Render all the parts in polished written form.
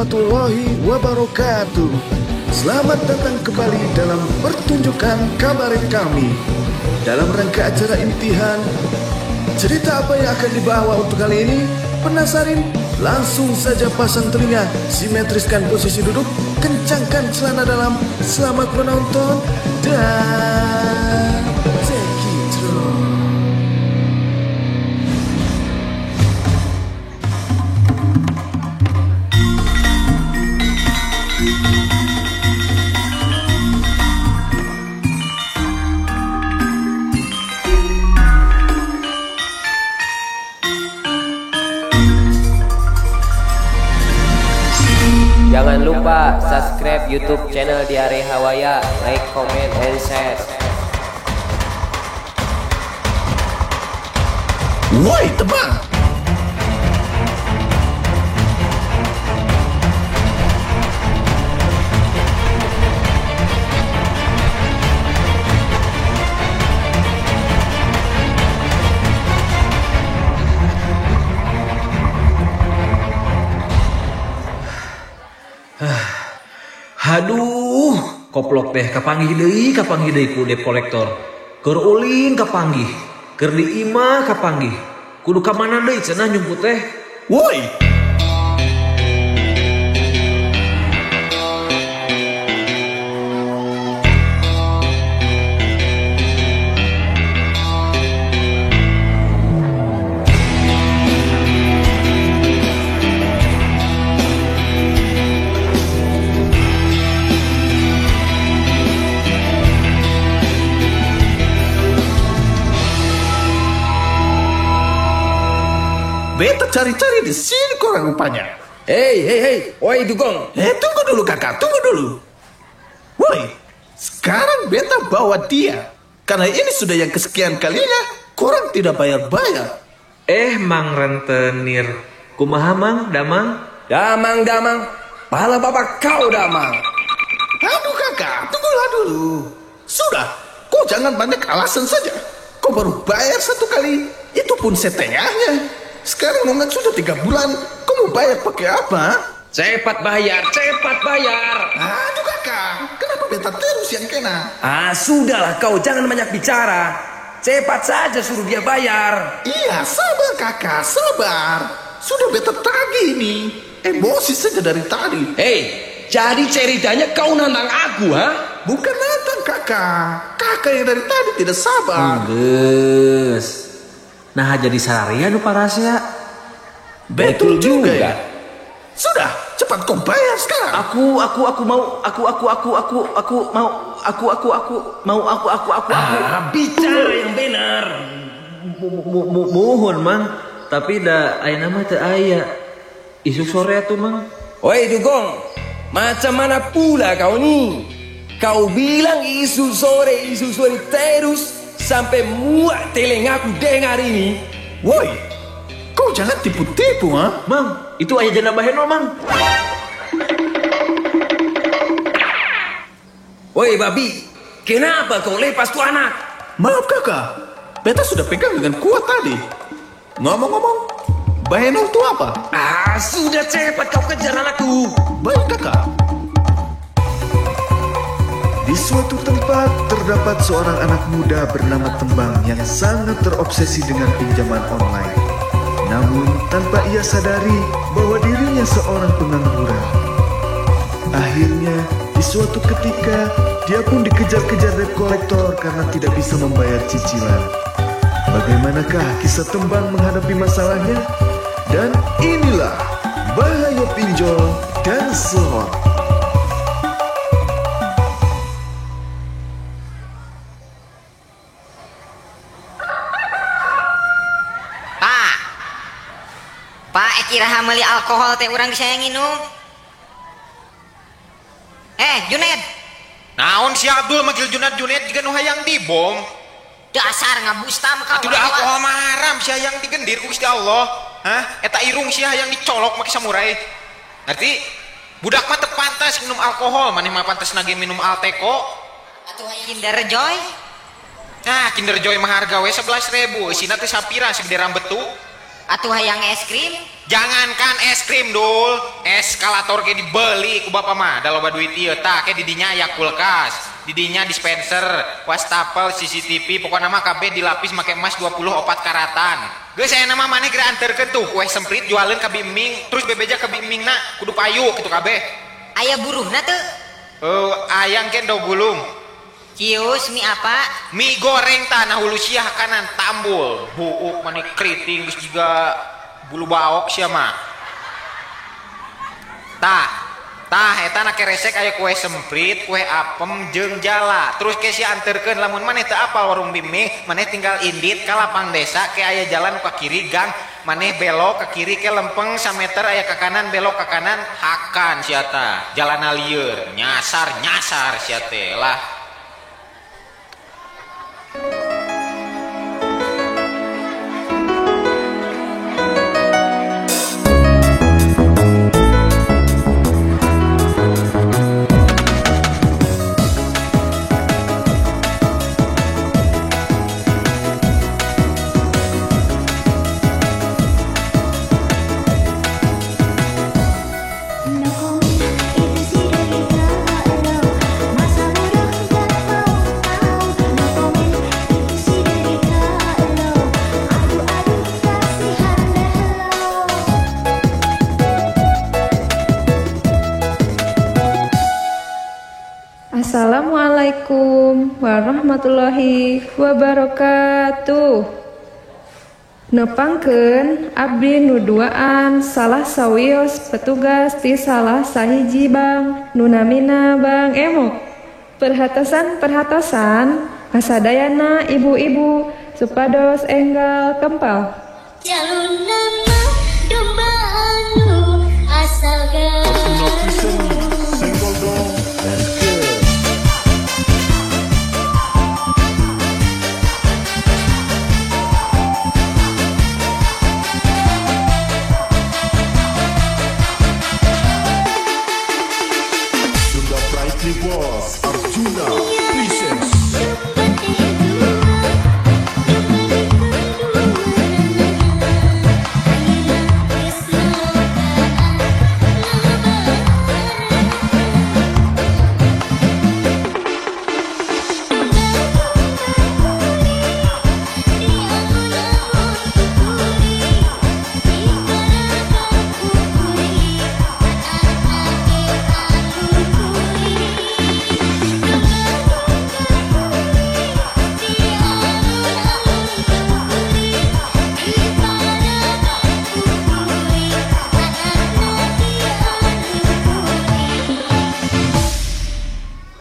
warahmatullahi wabarakatuh. Selamat datang kembali dalam pertunjukan kabaret kami. Dalam rangka acara imtihan, cerita apa yang akan dibawa untuk kali ini? Penasaran? Langsung saja pasang telinga, simetriskan posisi duduk, kencangkan celana dalam. Selamat menonton dan take it on. Jangan lupa subscribe YouTube channel Diare Hawaya, like, comment, and share. Woi, tebang! Aduh, koplok teh kapanggih deui ku debt kolektor. Keur ulin kapanggih, keur di imah kapanggih. Kudu ka mana deui cenah nyumput teh? Woi. Beta cari-cari di sini korang rupanya. Hei, hei, hei, woi dugong. Tunggu dulu kakak, tunggu dulu. Woi, sekarang beta bawa dia. Karena ini sudah yang kesekian kalinya, korang tidak bayar-bayar. Mang rentenir. Kumaha mang, damang? Damang, damang. Pahala bapak kau damang. Aduh kakak, tunggulah dulu. Sudah, kau jangan banyak alasan saja. Kau baru bayar satu kali, itu pun setengahnya. Sekarang nongan sudah 3 bulan, kau mau bayar pakai apa? Cepat bayar, cepat bayar. Aduh kakak, kenapa beta terus yang kena? Ah, sudahlah kau jangan banyak bicara. Cepat saja suruh dia bayar. Iya, sabar kakak, sabar. Sudah beta tagih ini. Emosi saja dari tadi. Hei, jadi ceritanya kau nantang aku, ha? Bukan nantang kakak. Kakak yang dari tadi tidak sabar. Geus. Nah jadi seharian nu parasea. Betul juga ya. Sudah, cepat kau bayar sekarang. Aku mau aku. Ah, bicara yang benar. Mohon mang, tapi da ayeuna mah teu aya. Isuk sore atuh mang. Woi dugong, macam mana pula kau ni? Kau bilang isu sore terus. Sampai muak telingaku dengar ini. Woi, kau jangan tipu-tipu, ha? Mang, itu ayah janda Baheno, mang. Woi, babi, kenapa kau lepas tuh anak? Maaf kakak, beta sudah pegang dengan kuat tadi. Ngomong-ngomong, Baheno itu apa? Ah, sudah cepat kau kejar anakku. Baik kakak. Di suatu tempat terdapat seorang anak muda bernama Tembang yang sangat terobsesi dengan pinjaman online. Namun tanpa ia sadari bahwa dirinya seorang pengangguran. Akhirnya di suatu ketika dia pun dikejar-kejar debt collector karena tidak bisa membayar cicilan. Bagaimanakah kisah Tembang menghadapi masalahnya? Dan inilah bahaya pinjol dan slot. Pak, kira meuli alkohol teh urang bisa nginum. Juned. Naon si Abdul manggil Juned Juned jiga nu hayang dibom. Dasar ngabustam kau. Atuh da alkohol mah haram sia hayang digendir ku Gusti Allah. Hah? Eta irung sia hayang dicolok make samurai. Ngerti? Budak mah teu pantas minum alkohol, maneh mah pantas nage minum Alteco. Atuh hayang Kinder Joy. Nah, Kinder Joy mah harga we 11.000, isina teh sapira segede rambetu. Atuh hayang es krim? Jangankan es krim dul, eskalator ge dibeli ku bapak mah, da loba duit ieu tah ke didinya aya kulkas, didinya dispenser, wastafel, CCTV, pokona mah kabeh dilapis make emas 24 karatan. Geus aya mah maneh geura anterkeun tuh kue semprit jualeun ka Biming, terus bebeja ka Bimingna kudu payu kitu kabeh. Aya buruhna teu? Ayang ke do gulung. Cius mie apa? Mie goreng tanah hulu siah kanan tambul. Buuk maneh keriting geus jiga bulu baok sia mah. Tah, tah eta na keresek aya kue semprit, kue apem jeung jala. Terus ke sia anterkeun lamun maneh teu apal warung Biming, maneh tinggal indit ka lapang desa ke aya jalan ka kiri gang, maneh belok ke kiri ke lempeng sameter aya ka kanan belok ka kanan hakan sia tah. Jalana lieur, nyasar-nyasar sia teh lah. Assalamualaikum warahmatullahi wabarakatuh. Nepangkeun abdi nu duaan salah sawios petugas ti salah sahiji bank nu namina Bank Emok. Perhatosan-perhatosan kasadayana ibu-ibu supados enggal kempal. Jalur nama domba anu asal Garut. Arjuna Presents.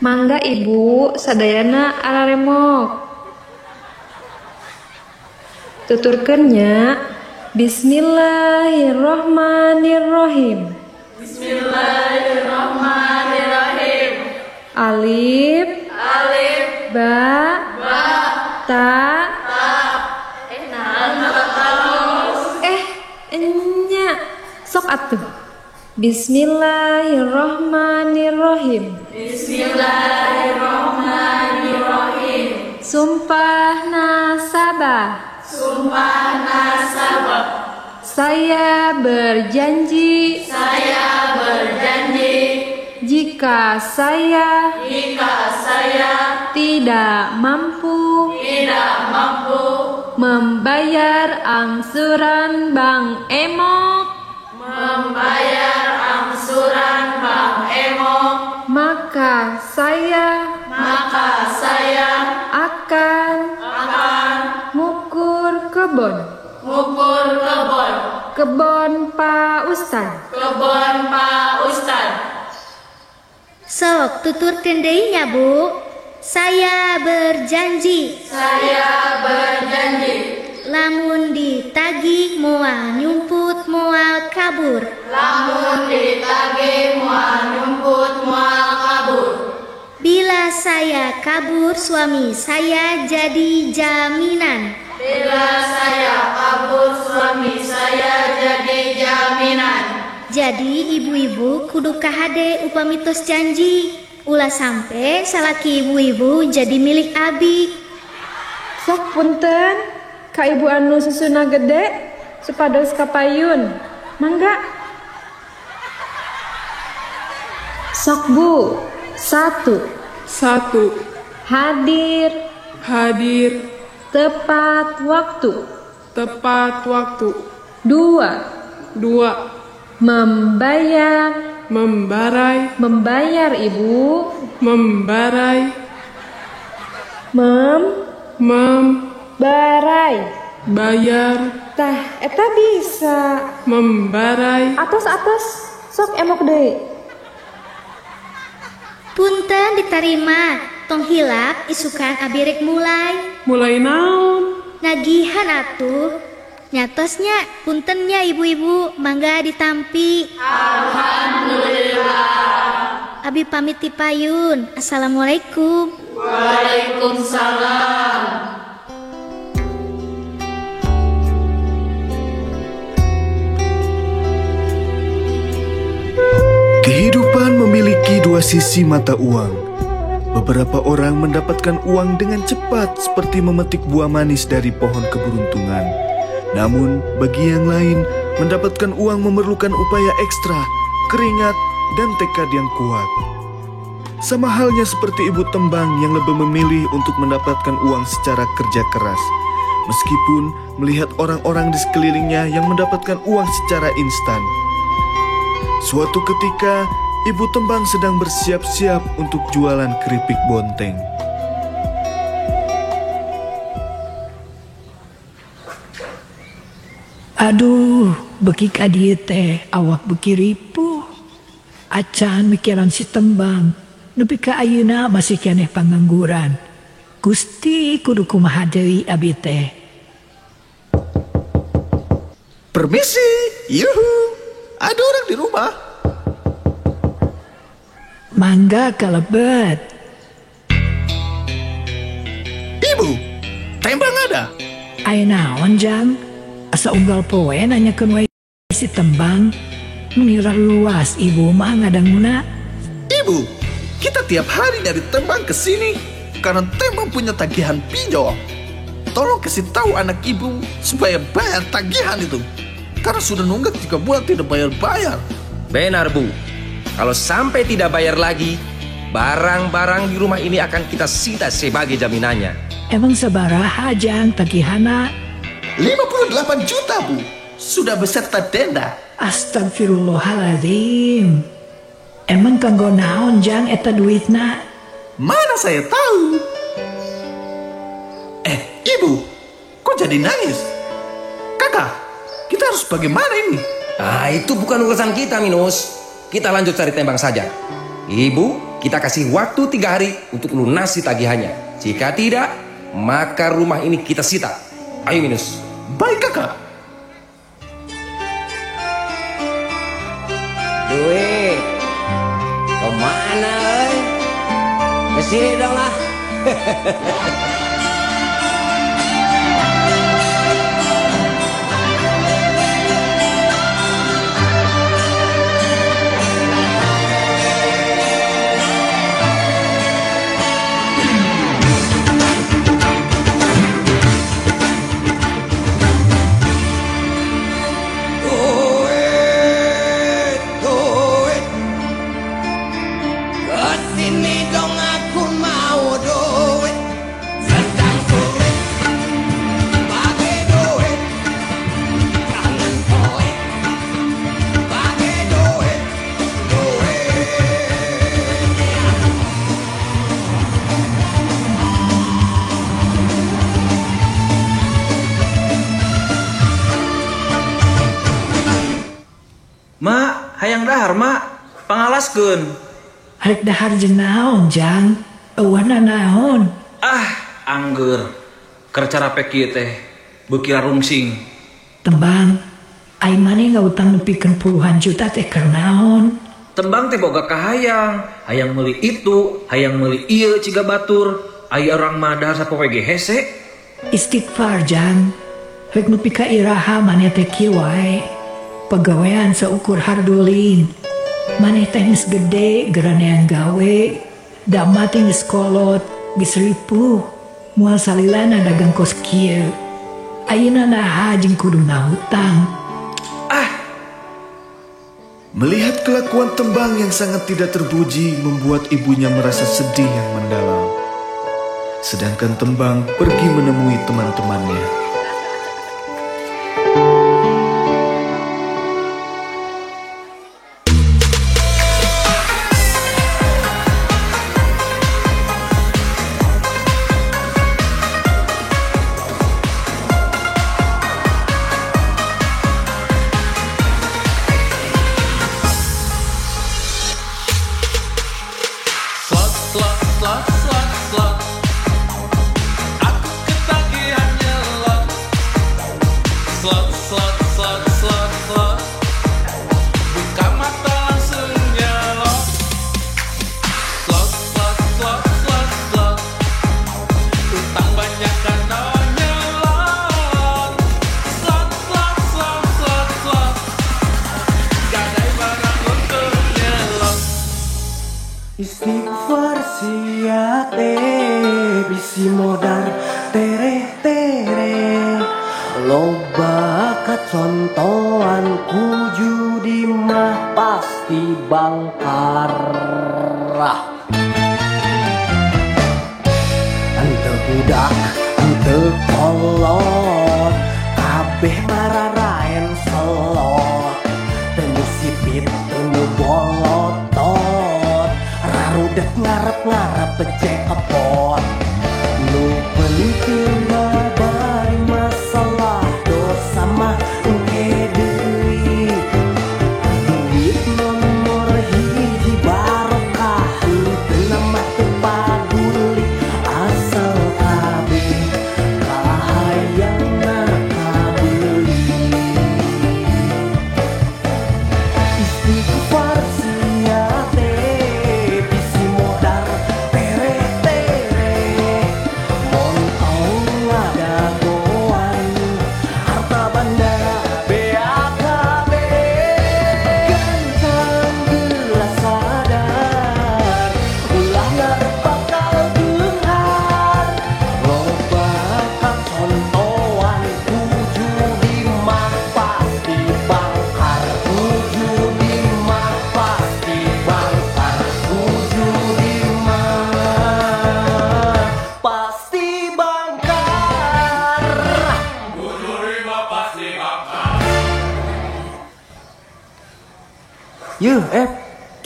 Mangga ibu sadayana araremok. Tuturkeun nya. Bismillahirrahmanirrahim. Bismillahirrahmanirrahim. Alif, alif, ba, ba, ta, ta, nya. Sok atuh. Bismillahirrahmanirrahim. Bismillahirrahmanirrahim. Sumpah nasabah. Sumpah nasabah. Saya berjanji. Saya berjanji. Jika saya. Jika saya tidak mampu. Tidak mampu membayar angsuran Bank Emok. Membayar angsuran Bank Emok, maka saya akan ngukur kebon. Ngukur kebon. Kebon Pak Ustad. Kebon Pak Ustad. Sok tuturkeun deui nya, Bu. Saya berjanji. Saya berjanji. Lamun ditagih moal nyumput moal kabur. Lamun ditagih moal nyumput moal kabur. Bila saya kabur suami saya jadi jaminan. Bila saya kabur suami saya jadi jaminan. Jadi ibu-ibu kudu kahade upami tos janji. Ulah sampai salaki ibu-ibu jadi milik abi. Sok punten ka ibu anu susuna gede Supados kapayun. Mangga. Sok Bu. 1. 1. Hadir. Hadir. Tepat waktu. Tepat waktu. 2. 2. Membayar. Membarai. Membayar Ibu. Membarai. Mem. Mem. Barai. Bayar. Tah, eta bisa. Membarai. Atos-atos, sok emok deui. Punten ditarima, tong hilap isukan abi rek mulai. Mulai naon? Nagihan atuh. Nyatosnya, puntennya ibu-ibu, mangga ditampi. Alhamdulillah. Abi pamit ti payun. Assalamualaikum. Waalaikumsalam. Kehidupan memiliki dua sisi mata uang. Beberapa orang mendapatkan uang dengan cepat seperti memetik buah manis dari pohon keberuntungan. Namun, bagi yang lain, mendapatkan uang memerlukan upaya ekstra, keringat, dan tekad yang kuat. Sama halnya seperti Ibu Tembang yang lebih memilih untuk mendapatkan uang secara kerja keras. Meskipun melihat orang-orang di sekelilingnya yang mendapatkan uang secara instan. Suatu ketika, Ibu Tembang sedang bersiap-siap untuk jualan keripik bonteng. Aduh, beki ka dieu teh awak beki ripuh. Acan mikiran si Tembang, nepi ka ayeuna masih keneh pangangguran. Gusti kudu kumaha deui abi teh. Permisi, yuhu. Ada orang di rumah. Mangga kalebet. Ibu, Tembang ada? Aya naon Jang? Asa unggal poe nanyakeun wae si Tembang. Mengira luas ibu mah ngadanguna. Ibu, kita tiap hari dari Tembang ke sini karena Tembang punya tagihan pinjol. Tolong kasih tahu anak ibu supaya bayar tagihan itu. Karena sudah nunggak 3 bulan tidak bayar-bayar. Benar Bu, kalau sampai tidak bayar lagi, barang-barang di rumah ini akan kita sita sebagai jaminannya. Emang sabaraha Jang tagihana? 58 juta Bu, sudah beserta denda. Astagfirullahaladzim. Emang kanggo naon Jang eta duitna? Mana saya tahu. Ibu, kok jadi nangis? Kakak, kita harus bagaimana ini? Ah, itu bukan urusan kita, Minus. Kita lanjut cari Tembang saja. Ibu, kita kasih waktu 3 hari untuk lunasi tagihannya. Jika tidak, maka rumah ini kita sita. Ayo, Minus. Baik, kakak. Duit, kemana, oi? Kesini dong lah. Mak, hayang dahar mak, pangalaskeun. Rek dahar jeung naon, Jang? Eueuhna naon? Ah, angger. Keur carapek kieu teh, beuki rungsing. Tembang, ai maneh ngautang nepikeun puluhan juta teh keur naon? Tembang teh boga kahayang, hayang meuli itu, hayang meuli ieu ciga batur. Ai urang mah dahar sapoe ge hese. Istighfar, Jang. Rek nepi ka iraha maneh teh kieu wae. Pagawean saukur hardulin. Maneh teh geus gede geranean gawe. Dama teh geus kolot, geus ripuh. Moal salilana dagang kos kieu. Ayeuna naha jeung kudu ngahutang. Ah. Melihat kelakuan Tembang yang sangat tidak terpuji membuat ibunya merasa sedih yang mendalam. Sedangkan Tembang pergi menemui teman-temannya. Slot, slot, slot, slot. Aku ketagihan nyelot. Slot, slot, slot, slot, slot. Buka mata langsung nyelot. Slot, slot, slot, slot, slot. Utang banyak karena nyelot. Slot, slot, slot, slot, slot. Gadai barang untuk nyelot. Istighfar sia teh bisi modar tere tere loba kacontohan ku judi mah pasti bangkar. Ente budak ente kolot kabeh mararaen selot teu sipit teu bolotot rarudet ngarep-ngarep cekepot nu penting mah bari masalah dosa mah engke deui duit nomor hiji barokah henteu mah teu paduli asal kabeh kahayangna kabeuli istighfar sia teh bisi modar tere tere montong ngadagoan harta banda BAKB ganteng gelas sadar ulah ngarep bakal beunghar loba kacontohan ku judi mah pasti bangkar ku judi mah pasti bangkar ku judi mah pasti bangkar. Yeuh,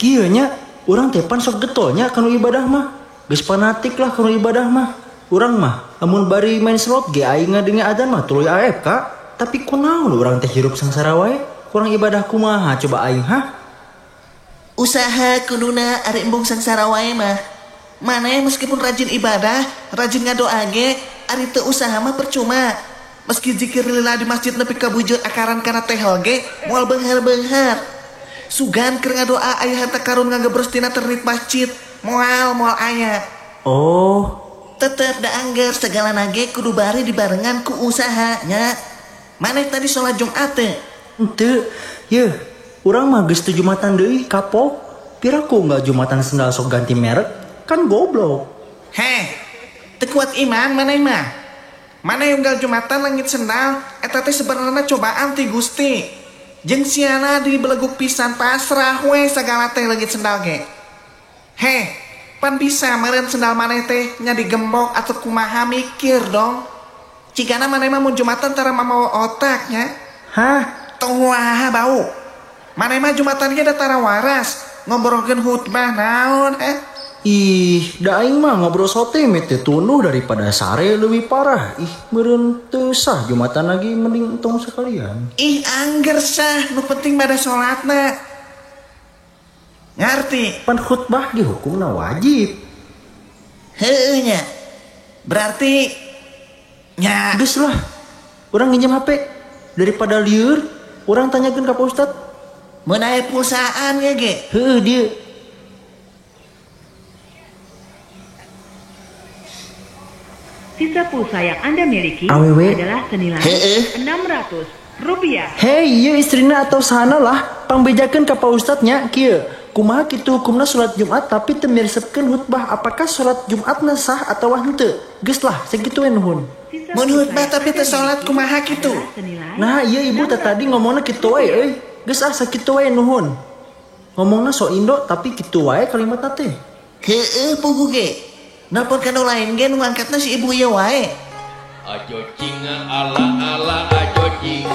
kieu nya urang teh pan sok getol nya kanu ibadah mah. Geus fanatik lah kanu ibadah mah. Urang mah lamun bari main slot ge aing ngadenge adzan mah tuluy AFK. Tapi kunaon urang teh hirup sangsara wae? Kurang ibadah kumaha coba aing, hah? Usaha kuduna ari embung sangsara wae mah. Maneh meskipun rajin ibadah, rajin ngadoa ge, ari teu usaha mah percuma. Meski zikir lila di masjid nepi ka bujur akaran kana tehel ge, moal beunghar-beunghar. Sugan keur ngadoa aya harta karun ngagebros tina ternit masjid, moal moal aya. Oh, Tetep da angger segala nage kudu bari dibarengan ku usaha nya. Maneh tadi sholat Jumat teh? Henteu. Yeuh, urang mah geus teu Jumatan deui, kapok. Piraku nggak Jumatan sendal sok ganti merek, kan goblok. Heh, teu kuat iman maneh mah. Maneh unggal Jumatan leungit sendal, eta teh sebenarna cobaan ti Gusti. Jeung siana dibeleguk pisan pasrah we sagala teh leungit sendal ge. Heh, pan bisa meureun sendal maneh teh nya digembok atau kumaha mikir dong. Cigana maneh mah mun Jumatan tara mamawa otak nya. Hah? Tong waha bau. Maneh mah Jumatan ge da tara waras, ngobrolkeun khutbah naon heh. Ih, da aing mah ngobrol sote mete tunduh daripada sare leuwih parah. Ih, meureun teu sah Jumatan lagi mending entong sekalian. Ih, angger sah, nu penting pada salatna. Ngarti? Pan khutbah dihukumna wajib. Heueuh nya. Berarti nya geus lah. Urang nginjem HP daripada lieur, urang tanyakeun ka Pak Ustad. Mun aya pulsaan ge ge. Heueuh dieu. Sisa pulsa yang Anda miliki Awewe. Adalah senilai Heeh. Rp600. Hei, ieu istrina atau sana lah, pangbejakeun ka Pak Ustad nya kieu. Kumaha kitu hukumna salat Jumat tapi teu miresepkeun khutbah, apakah salat Jumatna sah atawa henteu? Geus lah, sakitu we nuhun. Mun khutbah tapi teu salat kumaha kitu? Nah, iya ibu teh tadi ngomongna kitu wae euy. Geus ah sakitu wae nuhun. Ngomongna so Indo tapi kitu wae kalimatna teh. Heueuh puguh ge. Nelpon ka nu lain ge nu ngangkatna si ibu ieu wae. Ajo cinga ala ala ajo cing.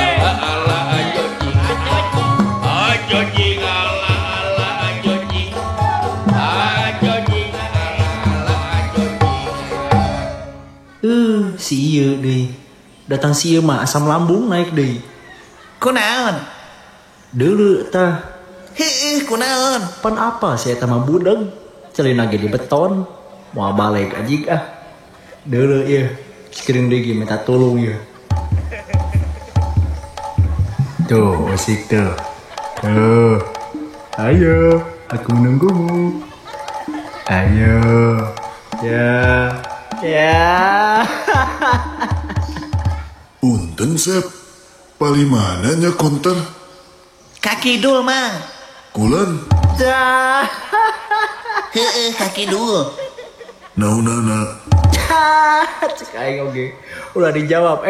Ala ala ajo cing. Ajo cing ala ala ajo cing. Ajo cing ala ala ajo cing. Si ieu deui. Datang si ieu mah asam lambung naik deui. Kunaon? Deuleu tah. Heueuh kunaon? Pan apa si eta mah budeg? Celina ge di beton. Moal balik ajig ah. Deuleu ieu. Screen deui ge minta tulung ieu. Tuh, asik tuh. Tuh. Ayo, aku menunggumu. Ayo. Ya. Ya. Punten Sep, paling mana nya konter? Kakidul mang. Kulan? Dah. Heeh, kakidul. Naunana. Cek aing oge. Ulah dijawab,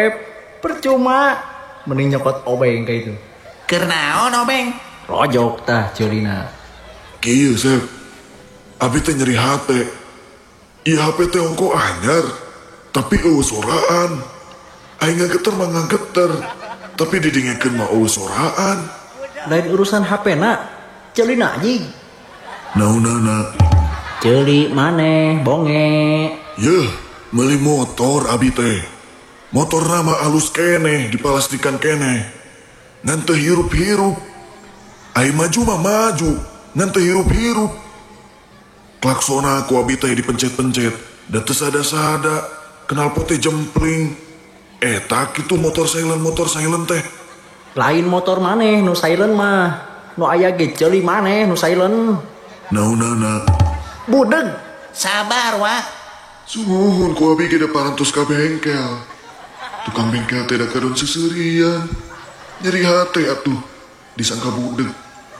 percuma. Mending nyokot obeng kayak itu. Keur naon obeng? Rojok tah ceulina. Kieu Sep, abi teh nyeri hate. Ieu HP teh ongko anyar, tapi eueuh soraan. Aing ngageter mah ngageter, tapi didingekeun mah eueuh soraan. Lain urusan HP na, ceulina anjing. Naunana. Ceuli maneh bonge. Yeuh, meuli motor abi teh. Motorna mah alus keneh, dipalastikan keneh. Ngan teu hirup-hirup. Ai maju mah maju, ngan teu hirup-hirup. Klaksona ku abi teh dipencet-pencet, da teu sada-sada, knalpot teh jempling. Eta kitu motor silent teh. Lain motor maneh nu silent mah. Nu aya ge ceuli maneh nu silent. Naunana. Budeg. Sabar wa. Sumuhun ku abi ge da parantos ka bengkel. Tukang bengkel teh da kadon seuseurian. Nyeri hate atuh disangka budeg.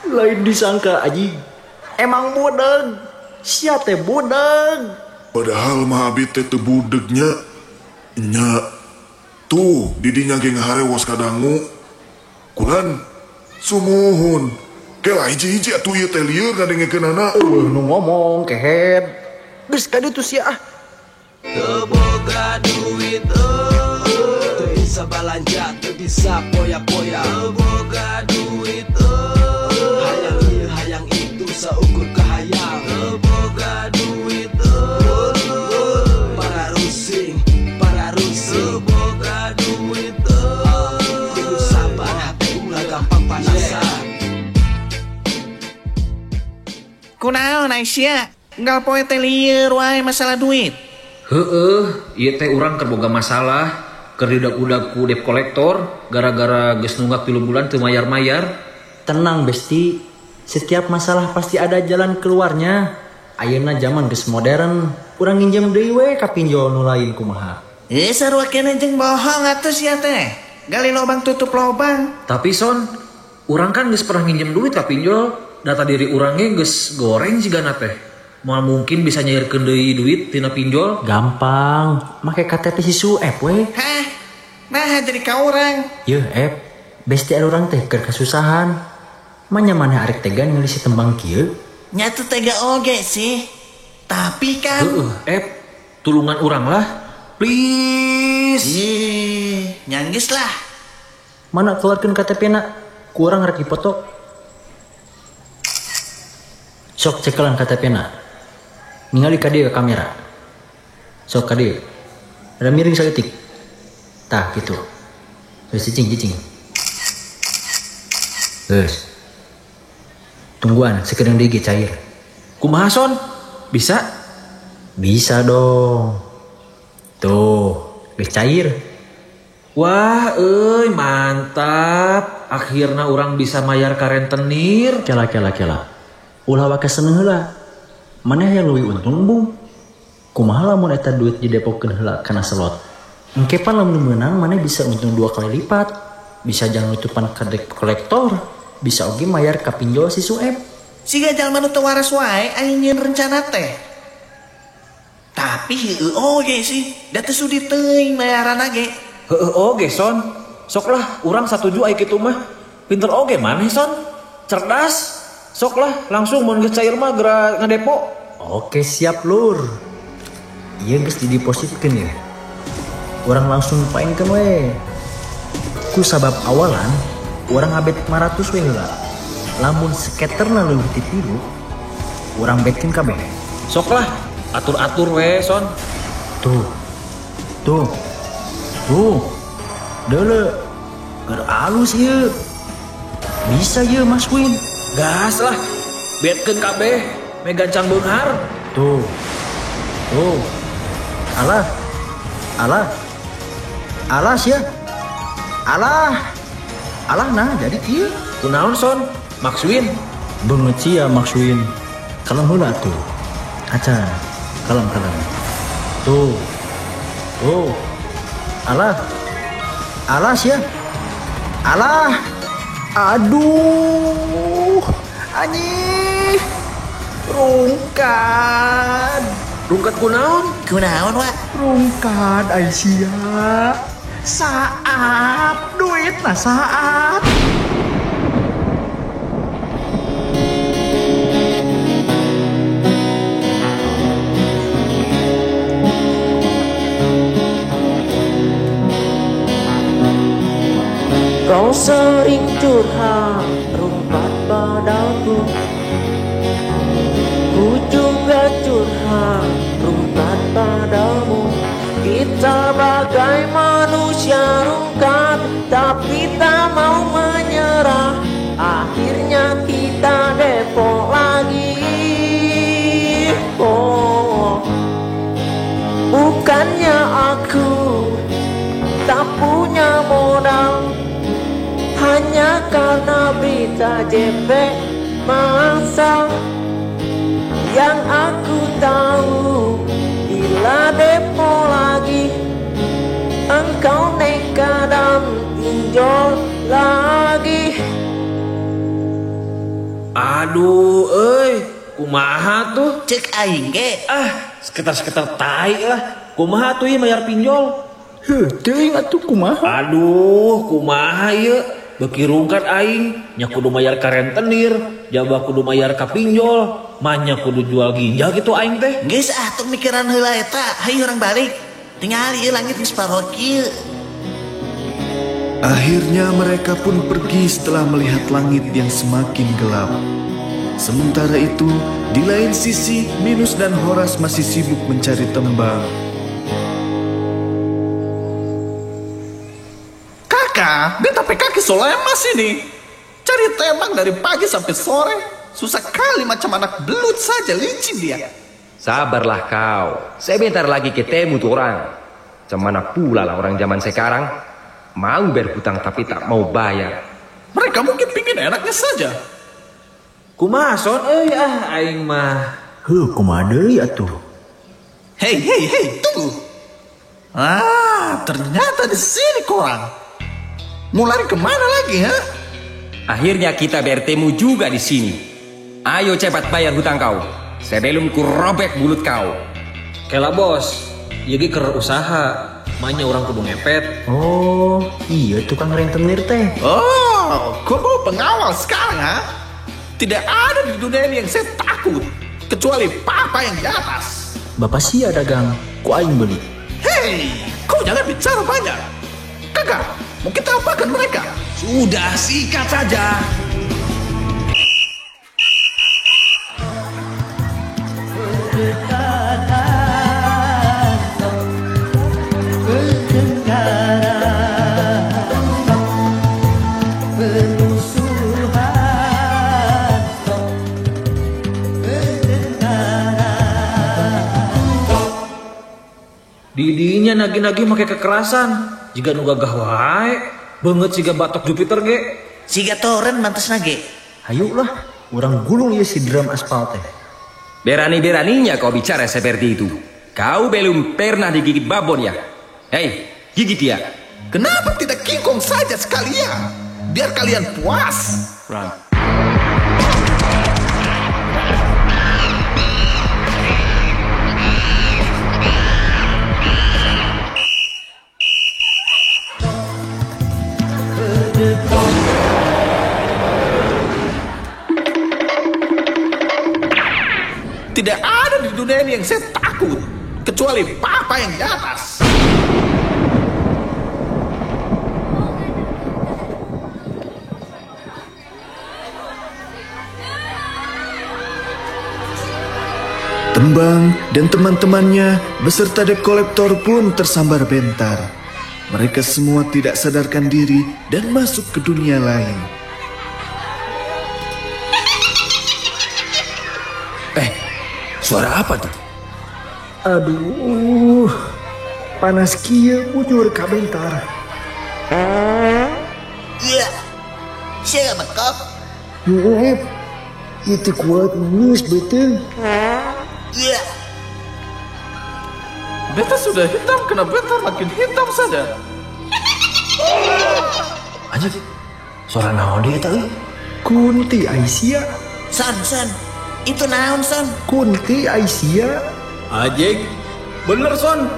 Lain disangka anjing. Emang budeg. Sia teh budeg. Padahal mah abi teh teu budegnya. Nya. Tuh didinya ge ngaharewos kadangu. Kulan sumuhun. Kela hiji-hiji atuh ieu teh lieur ngadengekeunana. Eueuh nu ngomong kehed. Geus ka ditu sia ah. Teu boga duit teu bisa balanja, teu bisa poya-poya. Teu boga duit hayang ieu hayang itu saukur kahayang. Teu boga duit para rusing, para rusing. Teu boga duit kudu sabar, hati ulah gampang panasan. Kunaon Aisyah? Unggal poe teh lieur wae masalah duit. Heueuh, ieu teh urang keur boga masalah, keur diudag-udag ku debt kolektor gara-gara geus nunggak 3 bulan teu mayar-mayar. Tenang besti, setiap masalah pasti ada jalan keluarnya. Ayeuna zaman geus modern, urang nginjem deui we ka pinjol nu lain kumaha. Sarua keneh jeung bohong atuh sia teh. Gali lobang tutup lobang. Tapi son, urang kan geus pernah nginjem duit ka pinjol, data diri urang ge geus goreng jigana teh. Moal mungkin bisa nyairkeun deui duit tina pinjol. Gampang, make KTP si Suep we. Hah? Nah jadi ka urang. Yeuh Ep, besti urang teh keur kasusahan. Manya maneh arek tega ningali si tembang kieu? Nya teu tega oge sih. Tapi kan heueuh Ep, tulungan urang lah. Please. Ih, nyanggis lah. Mana keluarkeun KTP na? Ku urang rek dipoto. Sok cekelan KTP na. Ningali ka dieu kamera. Sok ka dieu. Ada miring saeutik. Tah kitu. Terus cicing. Geus. Tungguan sekedeng deui ge cair. Kumaha son? Bisa? Bisa dong. Tuh, geus cair. Wah, euy, mantap. Akhirna urang bisa mayar ka rentenir. Kela. Ulah wake seneng heula. Maneh yang leuwih untung bung. Kumaha lamun eta duit didepokeun heula kana slot. Engke pan lamun meunang maneh bisa untung 2 kali lipat. Bisa jangan nutupan ka debt kolektor. Bisa oge mayar ka pinjol si Sueb. Siga jalma nu teu waras wae aing nyieun rencana teh. Tapi heueuh oge sih, da teu sudi teuing mayaranna ge. Heueuh oge Son. Sok lah urang satuju ai kitu mah. Pinter oge maneh Son. Cerdas. Sok lah langsung mun geus cair mah geura ngadepo. Oke siap lur. Ieu geus didepositkeun ya. Urang langsung paenkeun we. Ku sabab awalan urang ngabet 500 we heula. Lamun skaterna leuwih ti 3, urang betkeun kabeh. Sok lah, atur-atur we Son. Tuh. Tuh. Tuh. Deuleu. Keur alus ieu. Bisa ieu Mas Win. Gas lah. Betkeun kabeh, me gancang beunghar. Tuh. Tuh. Alah. Alah. Alah sia. Alah. Alah nah jadi kieu. Kunaon Son? Makswin. Beungeut sia Makswin. Kalem heula atuh. Acan. Kalem-kalem. Tuh. Tuh. Alah. Alah sia. Alah. Aduh. Anjing. Rungkad. Rungkad kunaon? Kunaon, Wak? Rungkad ai sia. Saat duitna saat. Kau sering curhat rungkat padaku, ku juga curhat rungkat padamu. Kita bagai manusia rungkat, tapi tak mau menyerah. Akhirnya kita depo lagi. Oh, bukannya aku tak punya modal, hanya karena berita JP masal. Yang aku tahu bila depo lagi, engkau nekat dan pinjol lagi. Aduh, euy, kumaha tuh? Cek aing ge. Ah, sekitar-sekitar tai lah. Kumaha tuh ieu mayar pinjol? Heuh, teuing atuh kumaha? Aduh, kumaha ieu? Beuki rungkat aing, nya kudu mayar ka rentenir, jaba kudu mayar ka pinjol, manya kudu jual ginjal gitu aing teh. Geus ah tong mikiran heula eta, hayu urang balik. Tingali ieu langit geus parok kieu. Akhirnya mereka pun pergi setelah melihat langit yang semakin gelap. Sementara itu, di lain sisi, Minus dan Horas masih sibuk mencari tembang. Kakak, dia tapi kaki solemas ini. Cari tembang dari pagi sampai sore. Susah kali macam anak belut saja licin dia. Sabarlah kau. Sebentar lagi ketemu tuh orang. Cemana pula lah orang zaman sekarang. Mau berhutang tapi tak mau bayar. Mereka mungkin pingin enaknya saja. Kumaha Son euy ah aing mah. Heuh, kumaha deui atuh. Hei, hei, hei, tunggu. Ah, ternyata di sini korang. Mau lari kemana lagi, ha? Akhirnya kita bertemu juga di sini. Ayo cepat bayar hutang kau sebelum ku robek mulut kau. Kela bos, ieu ge keur usaha. Manya orang kudu ngepet. Oh, iya tukang rentenir teh. Oh, kau mau pengawal sekarang, ha? Tidak ada di dunia ini yang saya takut, kecuali papa yang di atas. Bapak sia dagang, ku aing beli. Hei, kau jangan bicara banyak. Kakak, mau kita apakan mereka? Sudah, sikat saja. Didinya nagih-nagih make kekerasan, jiga nu gagah wae, beungeut siga batok Jupiter ge. Siga toren mantasna ge. Hayu lah, urang gulung ieu si drum aspal teh. Berani-beraninya kau bicara seperti itu. Kau belum pernah digigit babon ya? Hei, gigit dia. Kenapa tidak King Kong saja sekalian? Biar kalian puas. Run. Tidak ada di dunia ini yang saya takut, kecuali papa yang di atas. Tembang dan teman-temannya beserta debt collector pun tersambar bentar. Mereka semua tidak sadarkan diri dan masuk ke dunia lain. Suara apa tuh? Aduh, panas kieu bujur ka bentar. Iya, siapa bekok? Yuep, itu kuat ngeus beuteung. Iya. Beta sudah hitam, kena beta makin hitam saja. Anjir, suara naon dia eta euy? Kunti Aisyah. San, san, itu naon san? Kunti Aisyah. Ajik, bener son.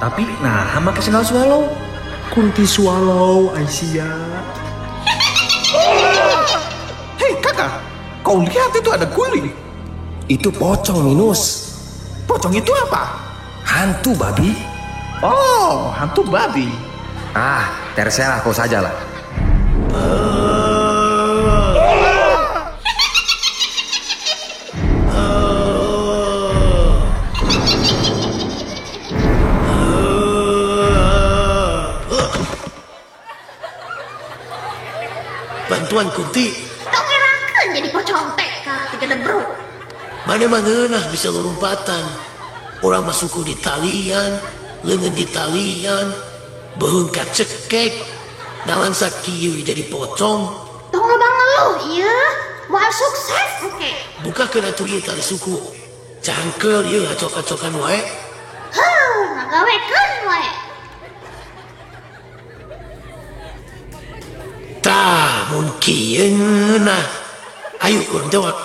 Tapi nah make sendal swallow. Kunti swallow Aisyah. Hei kakak, kau lihat itu ada guling. Itu pocong Minus. Pocong itu apa? Hantu babi. Oh, hantu babi. Ah, terserah kau sajalah. Bantuan Kunti. Tong ngerakeun jadi pocong teh ka tiga debruk. Mana-mana lah bisa lompatan. Orang masuk di talian, lengan di talian, beuheung kacekek, nalan sakieu jadi pocong. Tong loba ngeluh ieu, moal sukses engke. Bukakeun atuh ieu tali suku. Cangkel ieu acok-acokan wae. Heuh, ngagawekeun wae. Tah, mun kieu nah. Ayo urang jawab.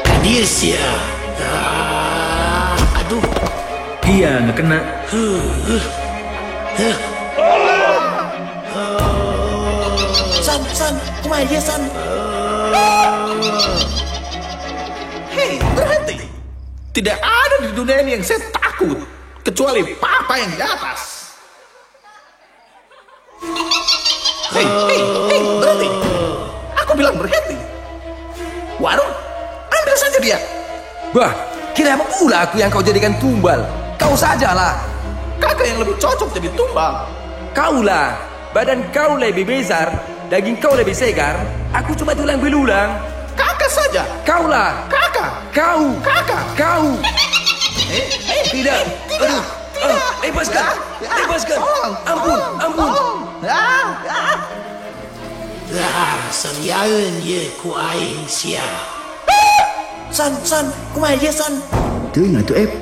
Kadir sia. Aduh. Iya, nggak kena. San, san, kumaha ieu san? Hei, berhenti. Tidak ada di dunia ini yang saya takut, kecuali papa yang di atas. Hei, hei, hei, berhenti. Aku bilang berhenti. Waduh, ambil saja dia. Bah, kira apa pula aku yang kau jadikan tumbal? Kau sajalah. Kakak yang lebih cocok jadi tumbal. Kaulah, badan kau lebih besar, daging kau lebih segar. Aku cuma tulang belulang. Kakak saja. Kaulah. Kakak. Kau. Kakak. Kau. Tidak. Tidak. Aduh. Tidak. Lepaskan. Lepaskan. Ampun. Ampun. Lah, sariaeun ieu ku aing sia. San, san, kumaha ieu san? Teuing atuh Ep.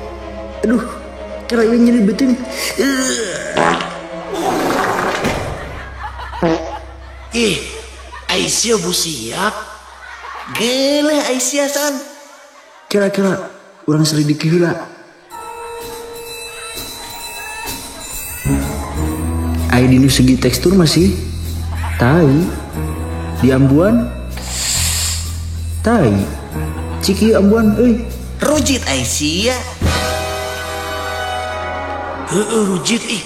Aduh, kira ieu nyeri beuteung. Ih, Aisyah busiak. Geuleuh Aisyah san. Kira-kira urang selidiki heula. Ai dinu segi tekstur masih tai. Di ambuan tai. Ciki ambuan euy. Rujit Aisyah. Heueuh rujit ih.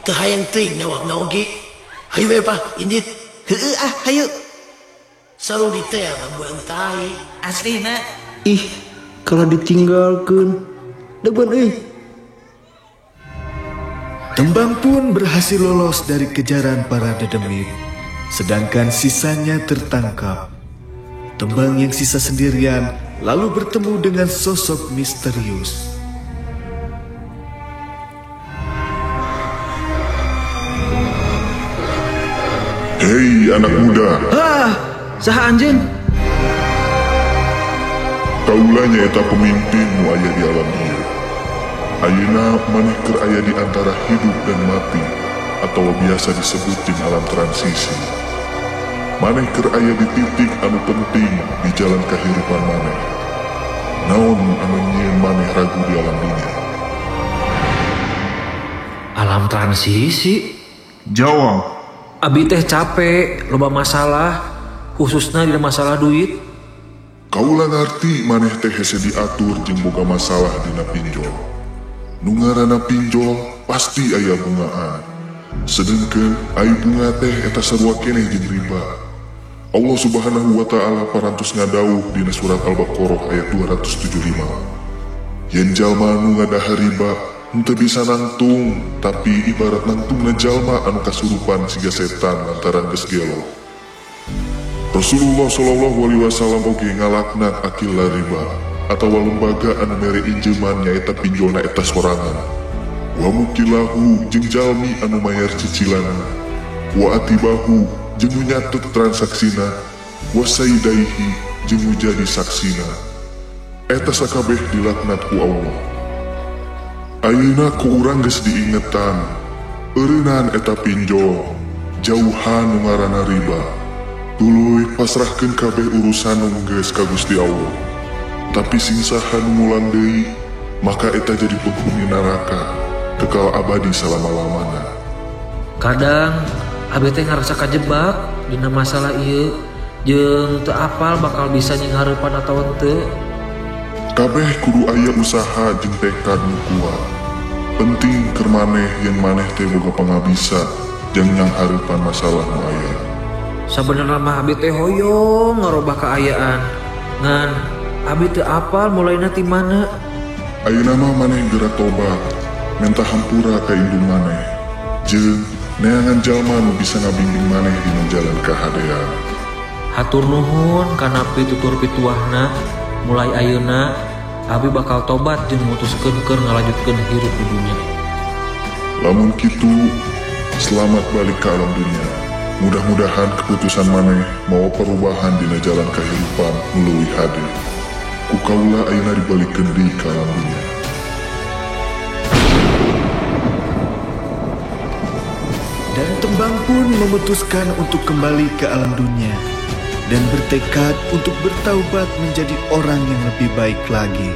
Teu hayang teuing nawakna oge. Hayu we Pak, indit. Heueuh ah, hayu. Sarudi teh ambuan tai. Aslina. Ih, kalau ditinggalkeun. Deban euy. Tembang pun berhasil lolos dari kejaran para dedemit, sedangkan sisanya tertangkap. Tembang yang sisa sendirian lalu bertemu dengan sosok misterius. Hei anak muda. Ah, saha anjeun? Kaula nyaeta pemimpin nu aya di alam ieu. Ayeuna maneh keur aya di antara hidup dan mati atau biasa disebut jeung alam transisi. Maneh keur aya di titik anu penting di jalan kahirupan maneh. Naon anu nyieun maneh ragu di alam dunia? Alam transisi? Jawab. Abi teh capek, loba masalah, khususnya di masalah duit. Kaula ngarti maneh teh hese diatur jeung boga masalah dina pinjol. Nu ngaranna pinjol pasti aya bungaan. Sedengkeun ai bunga teh eta sarua keneh jeung riba. Allah Subhanahu wa taala parantos ngadawuh dina surat Al-Baqarah ayat 275. Yen jalma nu ngadahar riba henteu bisa nangtung, tapi ibarat nangtungna jalma anu kasurupan siga setan lantaran geus gelo. Rasulullah Shallallahu Alaihi Wasallam oge ngalaknat akila riba atawa lembaga anu mere injeman nyaeta pinjolna eta sorangan. Wa mukilahu jeung jalmi anu mayar cicilana, wa atibahu jeung nu nyatet transaksina, wa saidaihi jeung nu jadi saksina. Eta sakabeh dilaknat ku Allah. Ayeuna ku urang geus diingetan, eureunnan eta pinjol, jauhan nu ngaranna riba. Tuluy pasrahkeun kabeh urusan nu geus ka Gusti Allah. Tapi sing saha nu ngulang deui, maka eta jadi penghuni neraka, kekal abadi salama-lamana. Kadang abi teh ngarasa kajebak dina masalah ieu, jeung teu apal bakal bisa nyinghareupan atawa henteu. Kabeh kudu aya usaha jeung tekad nu kuat. Penting keur maneh yen maneh teh boga pangabisa jeung nyanghareupan masalah nu aya. Sabenerna mah abi teh hoyong ngarobah kaayaan. Ngan abi teu apal mulaina ti mana. Ayeuna mah maneh geura tobat, menta hampura ka indung maneh. Jeung neangan jalma nu bisa ngabimbing maneh dina jalan kahadean. Hatur nuhun kana pitutur pituahna. Mulai ayeuna abi bakal tobat jeung mutuskeun keur ngalanjutkeun hirup di dunia. Lamun kitu, selamat balik ke alam dunia. Mudah-mudahan keputusan maneh mawa perubahan dina jalan kahirupan nu leuwih hade. Ku kaula ayeuna dibalikeun deui ka alam dunia. Dan Tembang pun memutuskan untuk kembali ke alam dunia dan bertekad untuk bertaubat menjadi orang yang lebih baik lagi.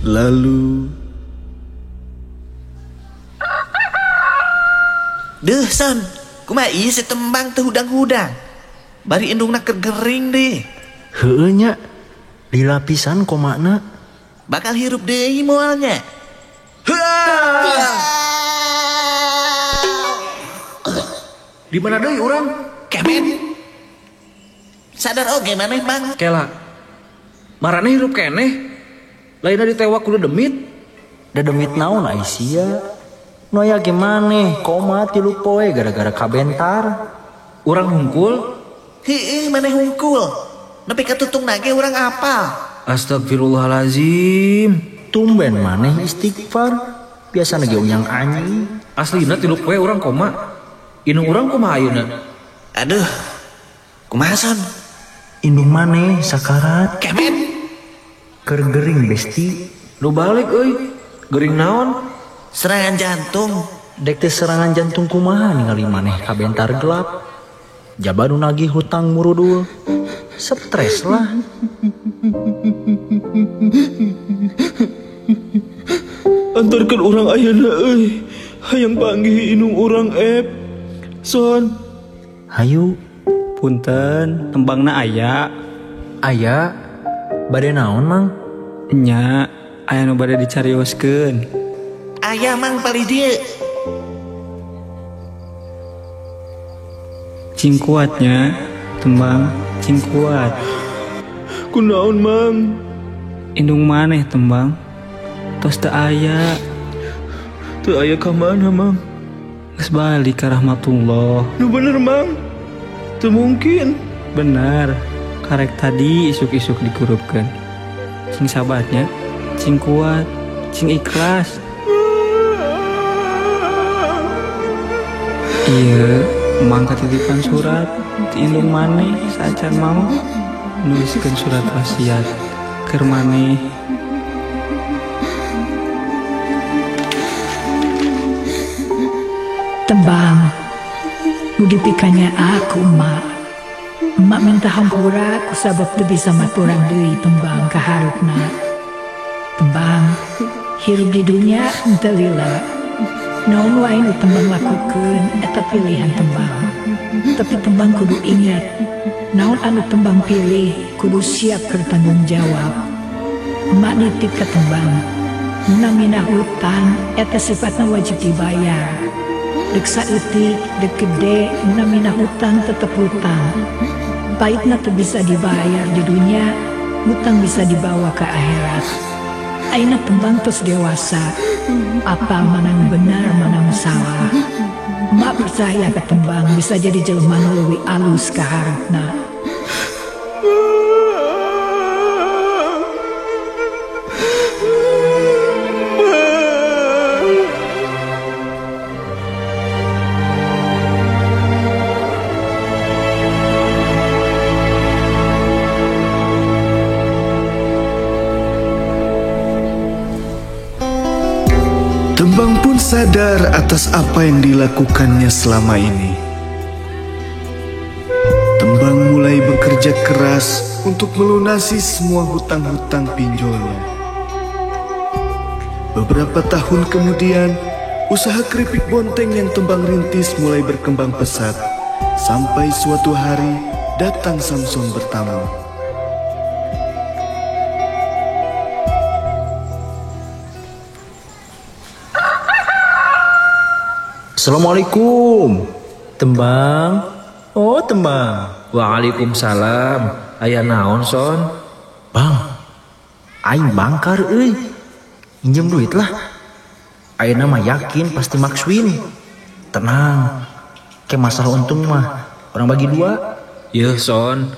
Lalu, Deuh son, kumaha ieu si Tembang teu hudang-hudang. Bari indungna keur gering deh. Heueuh nya, lila pisan komakna. Bakal hirup deui moalnya. Di mana deui urang? Kemen. Sadar oge maneh Bang. Kela. Maraneh hirup keneh. Lainna ditewak kudu demit. Da demit naon ai sia? Nu aya ge maneh koma 3 poe gara-gara kabentar. Urang hungkul? Heueuh maneh hungkul. Nepi ka tutungna ge urang apal. Astagfirullahalazim. Tumben maneh istighfar. Biasana ge uyang anjing. Aslina 3 poe urang koma. Indung urang kumaha ayeuna? Aduh. Kumaha son? Indung maneh sakarat. Kemen. Keur gering besti. Nu balik euy. Gering naon? Serangan jantung. Dek teh serangan jantung kumaha ningali maneh kabentar gelap. Jaba nu nagih hutang murudul. Stres lah. Antarkeun urang ayeuna euy. Hayang panggih indung urang ep. Son. Hayu. Punten, tembangna aya. Aya. Bade naon, Mang? Nya, aya nu bade dicarioskeun. Aya Mang palih dieu. Cing kuatnya, Tembang, cing kuat. Kunaon, Mang? Indung maneh, Tembang. Tos teu aya. Teu aya ka mana, Mang? Geus balik ka rahmatullah. Nu bener, Mang. Teu mungkin. Bener. Karek tadi isuk-isuk dikurupkeun. Cing sabatnya, cing kuat, cing ikhlas. Iya, mang katitipan surat ti indung maneh saacan maot. nuliskeun surat wasiat keur maneh. Tembang, nu dipikanya aku emak. Emak minta hampura ku sabab teu bisa maturan deui tembang ka hareupna. Tembang, hirup di dunya henteu lila. Naon wae nu tembang lakukeun eta pilihan tembang. Tapi tembang kudu ingat, naon anu tembang pilih kudu siap keur tanggung jawab. Emak nitip ka tembang, namina hutang eta sifatna wajib dibayar. Dek saeutik, dek gede, namina hutang tetep hutang. Paitna teu bisa dibayar di dunia, hutang bisa dibawa ke akhirat. Ayeuna tembang tos dewasa, apal mana nu benar mana nu salah. Emak percaya ka tembang bisa jadi jelema nu leuwih alus ka hareupna. Tembang pun sadar atas apa yang dilakukannya selama ini. Tembang mulai bekerja keras untuk melunasi semua hutang-hutang pinjolnya. Beberapa tahun kemudian, usaha keripik bonteng yang Tembang rintis mulai berkembang pesat. Sampai suatu hari, datang Samson bertamu. Assalamualaikum. Tembang. Oh, Tembang. Waalaikumsalam. Aya naon, Son? Bang, aing bangkar euy. Injem duit lah. Ayeuna mah yakin pasti makswin. Tenang. Ke masalah untung mah orang bagi dua. Yeuh, Son.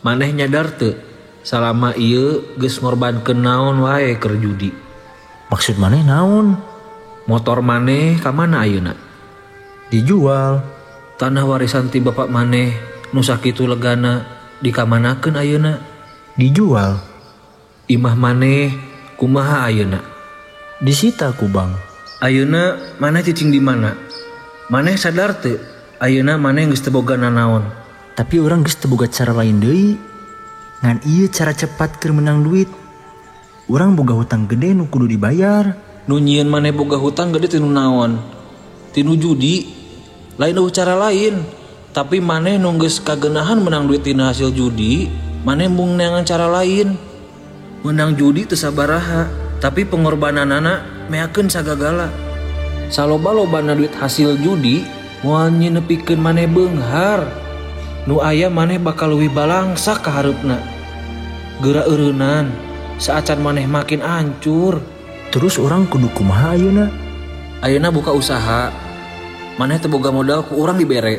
Maneh nyadar teu? Salama ieu geus ngorbankeun naon wae keur judi. Maksud maneh naon? Motor maneh ka mana ayeuna? Dijual. Tanah warisan ti bapak maneh nu sakitu legana dikamanakeun ayeuna? Dijual. Imah maneh kumaha ayeuna? Disita ku bang. Ayeuna maneh cicing di mana? Maneh sadar teu? Ayeuna maneh geus teu boga nanaon. Tapi urang geus teu boga cara lain deui. Ngan ieu cara cepat keur menang duit. Urang boga hutang gede nu kudu dibayar. Nu nyieun maneh boga hutang gede tinu naon? Tinu judi. Lain eueuh cara lain, tapi maneh nu geus kagenahan menang duit tina hasil judi, maneh mung neangan cara lain. Menang judi teu sabaraha, tapi pengorbananana meakeun sagagala. Saloba-lobana duit hasil judi moal nyinepikeun maneh beunghar. Nu aya maneh bakal leuwih balangsak ka hareupna. Geura eureunnan, saacan maneh makin hancur. Terus urang kudu kumaha ayeuna? Ayeuna buka usaha. Maneh teu boga modal ku urang dibere.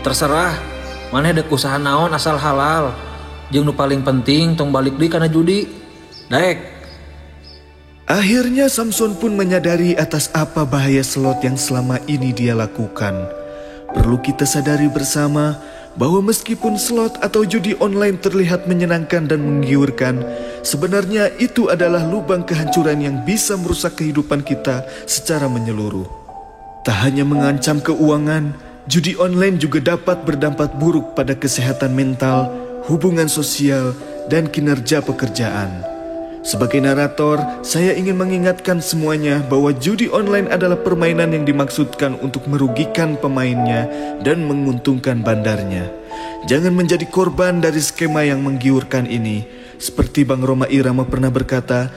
Terserah, maneh dek usaha naon asal halal. Jeung nu paling penting tong balik deui kana judi. Daek. Akhirnya Samson pun menyadari atas apa bahaya slot yang selama ini dia lakukan. Perlu kita sadari bersama bahwa meskipun slot atau judi online terlihat menyenangkan dan menggiurkan, sebenarnya itu adalah lubang kehancuran yang bisa merusak kehidupan kita secara menyeluruh. Tak hanya mengancam keuangan, judi online juga dapat berdampak buruk pada kesehatan mental, hubungan sosial, dan kinerja pekerjaan. Sebagai narator, saya ingin mengingatkan semuanya bahwa judi online adalah permainan yang dimaksudkan untuk merugikan pemainnya dan menguntungkan bandarnya. Jangan menjadi korban dari skema yang menggiurkan ini. Seperti Bang Rhoma Irama pernah berkata,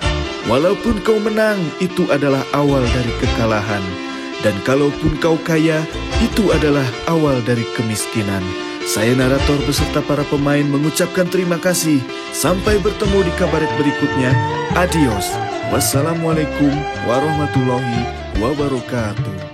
walaupun kau menang, itu adalah awal dari kekalahan. Dan kalaupun kau kaya, itu adalah awal dari kemiskinan. Saya narator beserta para pemain mengucapkan terima kasih. Sampai bertemu di kabaret berikutnya. Adios. Wassalamualaikum warahmatullahi wabarakatuh.